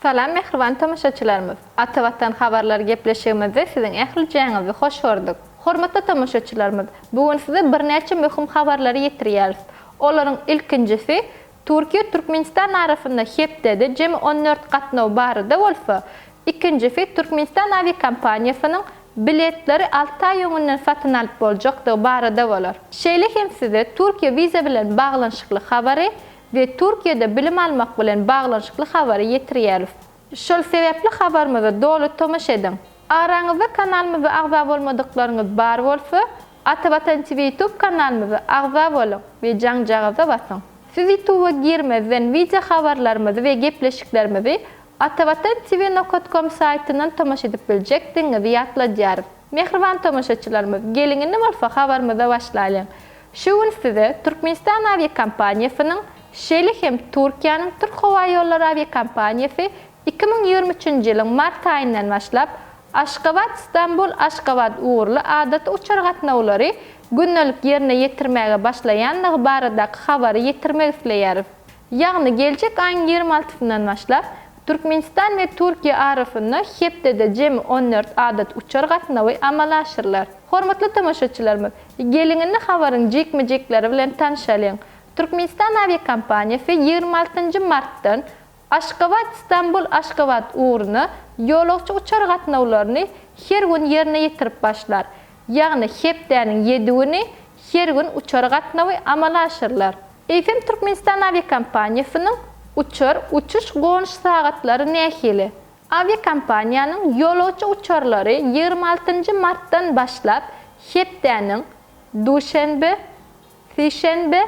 Salam mähriban tomaşaçylarymyz! Ata Watan habarlary gepleşigimizde siziň ählijäňizi hoş gördük. Hormatly tomaşaçylarymyz, bu gün size birnäçe möhüm habarlary ýetirýäris. Olaryň ilkinjisi, Türkiýe Türkmenistan arasynda hepdede jemi 14 gatnaw barada bolsa, ikinjisi Türkmenistan awiakompaniýasynyň biletleri alty aý öňünden satyn alyp boljakdygy barada bolar. Şeýle hem size Türkiýe wiza bilen baglanyşykly habary we Türkiýede bilim almak bilen baglanyşykly habary ýetirýäris. Şol sebäpli habarymyza doly tomaşa ediň. Araňyzda kanalymyza agza bolmadyklaryňyz bar bolsa, Atavatan TV YouTube kanalymyza agza boluň we jaňjagaza basyň. Siz YouTube-a girmezden wideo habarlarymyzy we gepleşiklerimizi Atavatan TV nokat kom saýtyndan tomaşa edip biljekdigiňizi ýatladýarys. Mähriban tomaşaçylarymyz, geliň indi bolsa habarymyza başlalyň. Şu gün size Türkmenistan awiakompaniýasynyň, şeýle hem Türkiýäniň Türkhowaýollary awiakompaniýasy 2023-nji ýylyň mart aýyndan başlap Aşgabat-Stambul-Aşgabat ugurly adaty uçar gatnawlary gündelik ýerine ýetirmäge başlaýandygy baradaky habary ýetirmek isleýäris. Ýagny geljek aýyň 26-syndan başlap Türkmenistan we Türkiýe arasynda hepdede jemi 14 adaty uçar gatnawy amala aşyrylar. Hormatly tomaşaçylarymyz, geliň indi habaryň jikme-jikleri bilen tanşalyň. Türkmenistan awiakompaniýasy 26-njy martdan Aşgabat-Stambul-Aşgabat ugruna ýolagçy uçar gatnawlaryny her gün ýerine ýetirip başlar. Ýagny hepdäniň ýedi güni her gün uçar gatnawy amala aşyrylar. Eýsem Türkmenistan awiakompaniýasynyň uçar uçuş-gonuş sagatlary nähili? Awiakompaniýanyň ýolagçy uçarlary 26-njy martdan başlap hepdäniň duşenbe, sişenbe,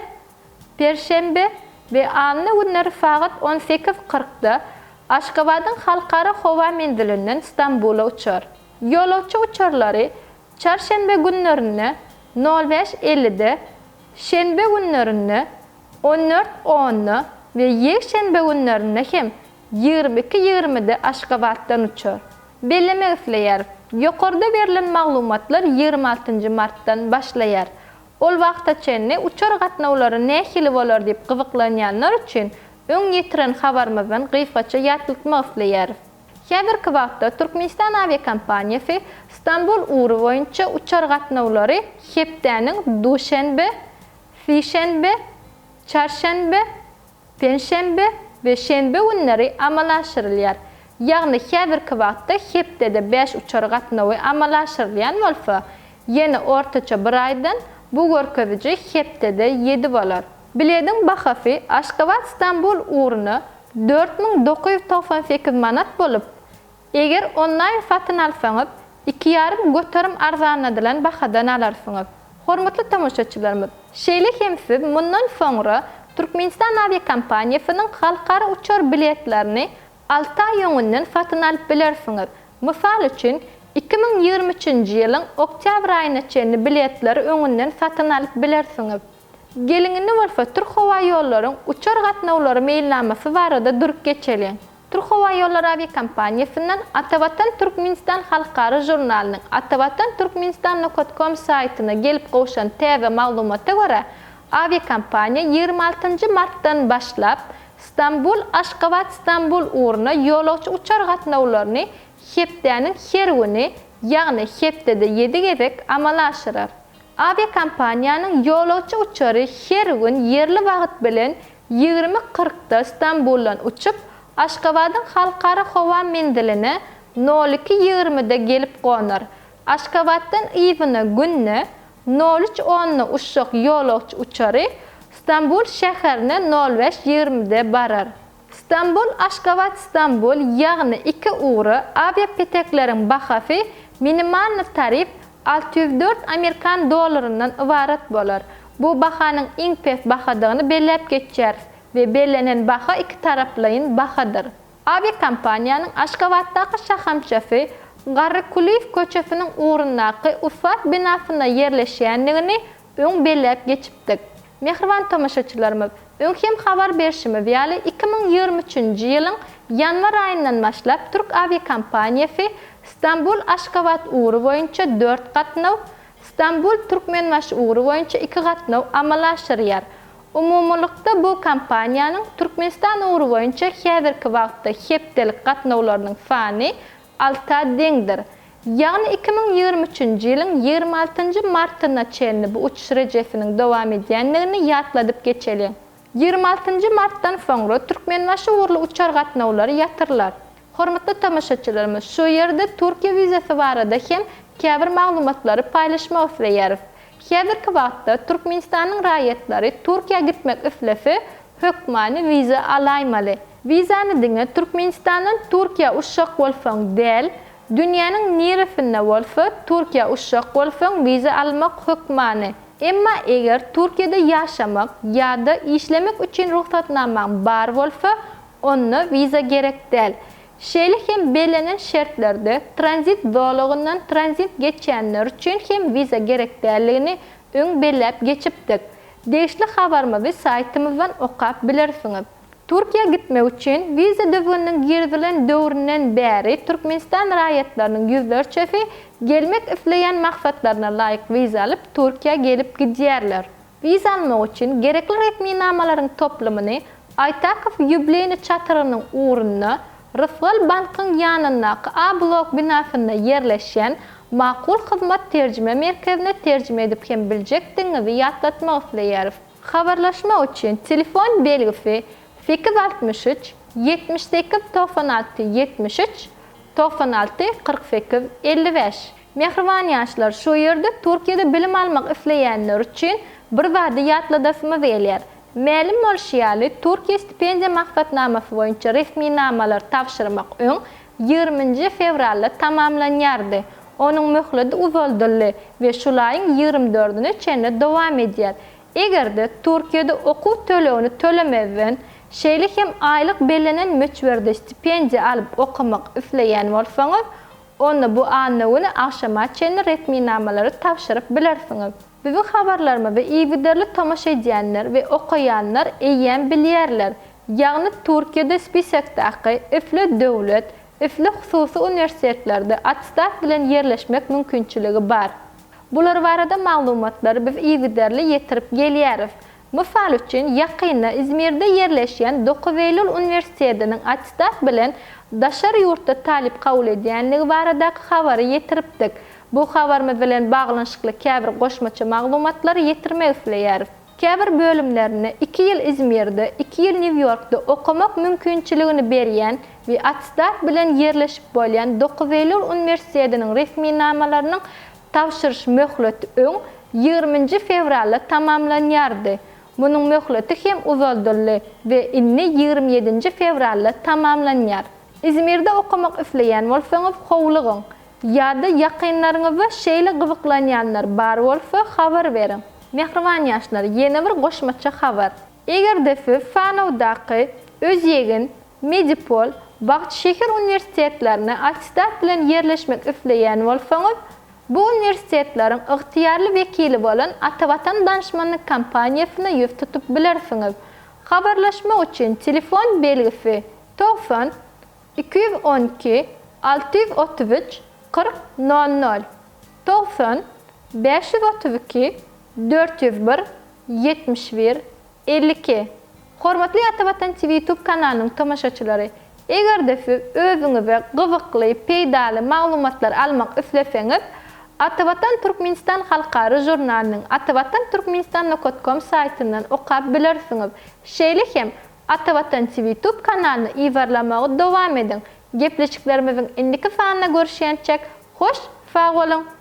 perşenbe we anna günleri sagat 18 kyrkda Aşgabadyň Halkara howa menzilinden Stambula uçar. Ýolagçy uçarlary çarşenbe günlerinde nol bäş ellide, şenbe günlerinde 14 onda we ýekşenbe günlerinde hem 22 ýigrimide Aşgabatdan uçar. Bellemek isleýäris, ýokarda berlen maglumatlar 26-njy martdan başlaýar. Ol wagta çenli uçar gatnawlary nähili bolar diýip gyzyklanýanlar üçin öň ýetiren habarymyzdan gysgaça ýatlatmak isleýäris. Häzirki wagtda Türkmenistan awiakompaniýasy Stambul ugry boýunça uçar gatnawlary hepdäniň duşenbe, sişenbe, çarşenbe, penşenbe we şenbe günleri amala aşyrylýar. Ýagny häzirki wagtda hepdede bäş uçar gatnawy amala aşyrylýan bolsa, ýene ortaça bir aýdan bu görkeziji hepdede ýedi bolar. Bilediň bahasy Aşgabat-Stambul ugruna 4998 manat bolup, eger onlaýn satyn alsaňyz, 2,5% arzanladylan bahadan alarsyňyz. Hormatly tomaşaçylarymyz, şeýle hem siz mundan soňra Türkmenistan awiakompaniýasynyň halkara uçar biletlerini alty aý öňünden satyn alyp bilersiňiz. Mysal üçin, 2023-nji ýylyň oktýabr aýyna çenli biletleri öňünden satyn alyp bilersiňiz. Geliň indi bolsa Türkhowaýollaryň uçar gatnawlary meýilnamasy barada durup geçeliň. Türkhowaýollary awiakompaniýasyndan Atavatan Türkmenistan halkara žurnalynyň Atavatan Türkmenistan nokat kom saýtyna gelip gowşan täze maglumata görä, awiakompaniýa 26-njy martdan başlap Stambul, Aşgabat, Stambul ugruna ýolagçy uçar gatnawlaryny hepdäniň her güni, ýagny hepdede ýedi gezek amala aşyrar. Awiakompaniýanyň ýolagçy uçary her gün ýerli wagt bilen 20 kyrkda Stambuldan uçup, Aşgabadyň Halkara howa menziline nol iki ýigrimide gelip gonar. Aşgabatdan yzyna günde nol üç onda uçjak ýolagçy uçary Stambul şäherine nol bäş ýigrimide barar. Stambul-Aşgabat-Stambul, ýagny iki ugra awiapetekleriň bahasy minimalny tarif 604 amerikan dollaryndan ybarat bolar. Bu bahanyň iň pes bahadygyny belläp geçýäris we bellenen baha ikitaraplaýyn bahadyr. Awiakompaniýanyň Aşgabatdaky şahamçasy Garry Kulyýew köçesiniň ugrundaky Ussat binasynda ýerleşýändigini öň belläp geçipdik. Mähriban tomaşaçylarymyz, öň hem habar berşimiz ýaly, 2023-nji ýylyň ýanwar aýyndan başlap türk awiakompaniýasy Stambul-Aşgabat ugry boýunça dört gatnaw, Stambul-Türkmenbaşy ugry boýunça iki gatnaw amala aşyrýar. Umumylykda bu kompaniýanyň Türkmenistan ugry boýunça häzirki wagtda hepdelik gatnawlarynyň sany alta deňdir. Ýagny 2023-nji ýylyň 26-njy martyna çenli bu uçuş rejesiniň dowam edýändigini ýatladyp geçeliň. 26-njy martdan soňra Türkmenbaşy ugurly uçar gatnawlary ýatyrylar. Hormatly tomaşaçylarymyz, şu ýerde Türkiýe wizasy barada hem käbir maglumatlary paýlaşmak isleýäris. Häzirki wagtda Türkmenistanyň raýatlary Türkiýä gitmek islese, hökmany wiza alaýmaly. Wizany diňe Türkmenistandan Türkiýä uçjak bolsaň däl, dünýäniň niresinde bolsa Türkiýä uçjak bolsaň wiza almak hökmany. Emma eger Türkiýede ýaşamak ýa-da işlemek üçin rugsatnamaň bar bolsa, onda wiza gerek däl. Şeýle hem bellenen şertlerde tranzit zolagyndan tranzit geçýänler üçin hem wiza gerek däldigini öň belläp geçipdik. Degişli habarymyzy saýtymyzdan okap bilersiňiz. Türkiýä gitmek üçin wiza düzgüniniň girizilen döwründen bäri Türkmenistan raýatlarynyň ýüzlerçesi gelmek isleýän maksatlaryna laýyk wiza alyp Türkiýä gelip gidýärler. Wiza almak üçin gerekli resminamalaryň toplumyny Aýtakow ýubleýni çatyrynyň ugrunda, Rysgal bankyň ýanyndaky A blok binasynda ýerleşýän Makul Hyzmat terjime merkezine terjime edip hem biljekdigiňizi ýatlatmak isleýäris. Habarlaşmak üçin telefon belgisi 863 78 96 73 96 48 55. Mähriban ýaşlar, şu ýerde Türkiýede bilim almak isleýänler üçin bir zady ýatladasymyz gelýär. Mälim bolşy ýaly, Türkiýe stipendiýa maksatnamasy boýunça resminamalary tabşyrmak öň 20 nji fewralda tamamlanýardy. Onuň möhledi uzaldyldy we şul aýyň 24-üne çenli dowam edýär. Eger-de Türkiýede okuw tölegini tölemezden, şeýle hem aýlyk bellenen möçberde stipendiýa alyp okamak isleýän bolsaňyz, onda bu anna güni agşama çenli resminamalary tabşyryp bilersiňiz. Biziň habarlarymyzy yzygiderli tomaşa edýänler we okaýanlar eýýäm bilýärler, ýagny Türkiýede spisokdaky isle döwlet, isle hususy uniwersitetlerde attestat bilen ýerleşmek mümkinçiligi bar. Bular barada maglumatlary biz yzygiderli ýetirip gelýäris. Mysal üçin, ýakynda Izmirde ýerleşýän Dokuz Eýlül uniwersitetiniň attestat bilen daşary ýurtda talyp kabul edýänligi baradaky habary ýetiripdik. Bu habarymyz bilen baglanyşykly käbir goşmaça maglumatlary ýetirmek isleýäris. Käbir bölümlerinde iki ýyl Izmirde, iki ýyl Nýu-Ýorkda okamak mümkinçiligini berýän we attestat bilen ýerleşip bolýan Dokuz Eýlül uniwersitetiniň resminamalarynyň Tabşyryş möhleti öň 20 nji fewralda tamamlanýardy. Munuň möhleti hem uzaldyldy we indi 27 nji fewralda tamamlanýar. Izmirde okamak isleýän bolsaňyz howlugyň. Ýa-da ýakynlaryňyzda şeýle gyzyklanýanlar bar bolsa habar beriň. Mähriban ýaşlar ýene bir goşmaça habar. Eger-de siz sanawdaky Özýegin, Medipol, Bagt şäher uniwersitetlerine attestat bilen ýerleşmek isleýän bolsaňyz, bu uniwersitetleriň ygtyýarly wekili bolan Atavatan danyşmanlyk kompaniýasyna ýüz tutup bilersiňiz. Habarlaşmak üçin telefon belgisi, 90 212 633 40 nol nol, 90 532 401 71 52. Hormatly Atavatan TV YouTube kanalynyň tomaşaçylary! Eger-de siz özüňize gyzykly, peýdaly maglumatlar almak isleseňiz, Atavatan Türkmenistan halkara žurnalynyň atavatan turkmenistan nokat kom saýtyndan okap bilersiňiz. Şeýle hem Atavatan TV YouTube kanalyny yzarlamagy dowam ediň. Gepleşiklerimiziň indiki sanynda görüşýänçäk, hoş sag boluň!